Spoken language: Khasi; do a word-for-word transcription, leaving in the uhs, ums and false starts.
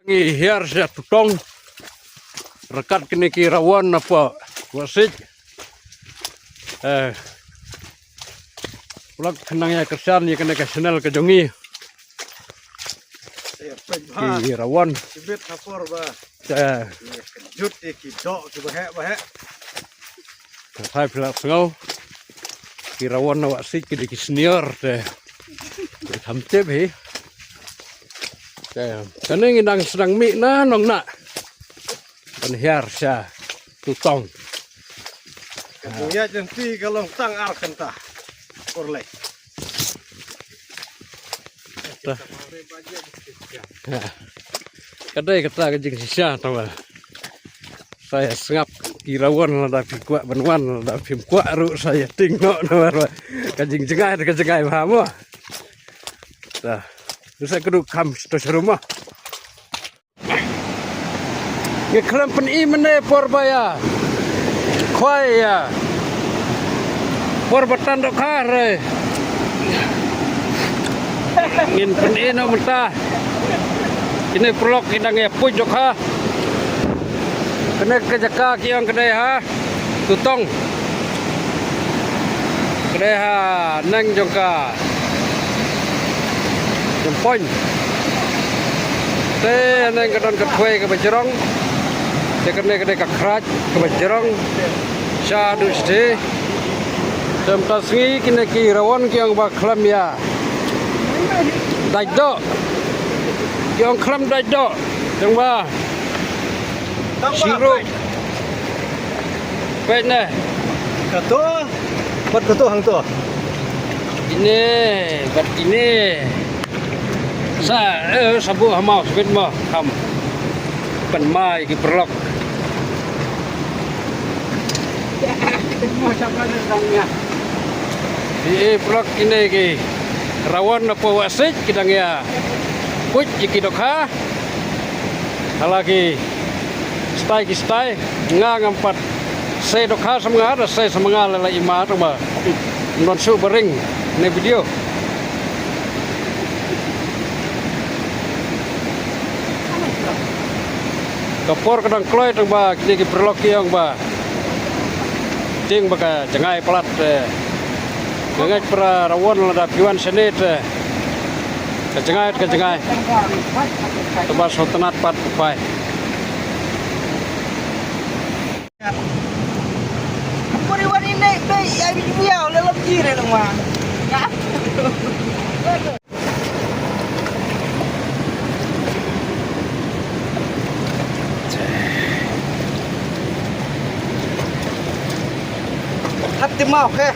Ngi hiar sha Tutong. Ryngkat kine ki rawon na pdeng Wahsik. Eh, vlog khnang ïa kyrshan ïa kane ka channel ka jong ngi. Ki rawon. Kjut ïa ki doh ki baheh baheh. Ka thai phi la sngew. Ki rawon na Wahsik ki dei ki senior te. Ki tham tip hi. Te kane ngi dang sdang mih na nong na. Ban hiar sha Tutong. Ka jingïaid lynti ka long tang ar kynta. Por lei. Ka dei kata ka jingshisha tang ba. Sa ïa sngap ki rawon lada phi kwah ban wan, lada phim kwah ruh sa ïa tieng noh namar ba ka jingjngai ka jngai bha mo. Ta. Sa ka duk kham to sharum mo. Ngi khlem pyni mynne por ba ïa khwai ïa por ba tan dohkha re. Ngin pyni noh mynta. Kine paralok ki dang ïa push dohkha. Kane ka jaka ki ong ka dei ha Tutong. Ka dei ha neng jong ka Jampon. Te ha neng ka don ka thwei kaba jrong. Te kane ka dei ka khraj kaba jrong. Sha duh shatei. Te mynta sngi kine ki rawon ki ong ba khlem ïa dait doh. Ki ong khlem dait doh. Tang ba. Tang ba. Shi ruh. Peit ne. Kato. Pat kato hangto. Ine, pat ine. Sa, eh, sa buh ha maw, sa buh ha maw. Kham. Pynmai ki paralok. Ki paralok kine ki rawon na pdeng Wahsik ki dang ïa push ïa ki dohkha. Hala ki style ki style, nga ngam pat sei dohkha sa ma nga, da sei sa ma nga la la i ma tang ba. Ym don shuh ba ring ne video. Ka por ka dang kloi tang ba kine ki paralok ki ong ba. Tieng ba ka jngai palat, eh. Nga ngeit para rawon lada phi wan shane te. Ka jngai, ka jngai. Te ba sngewtynnat pat u pai. Hap ti mau ke.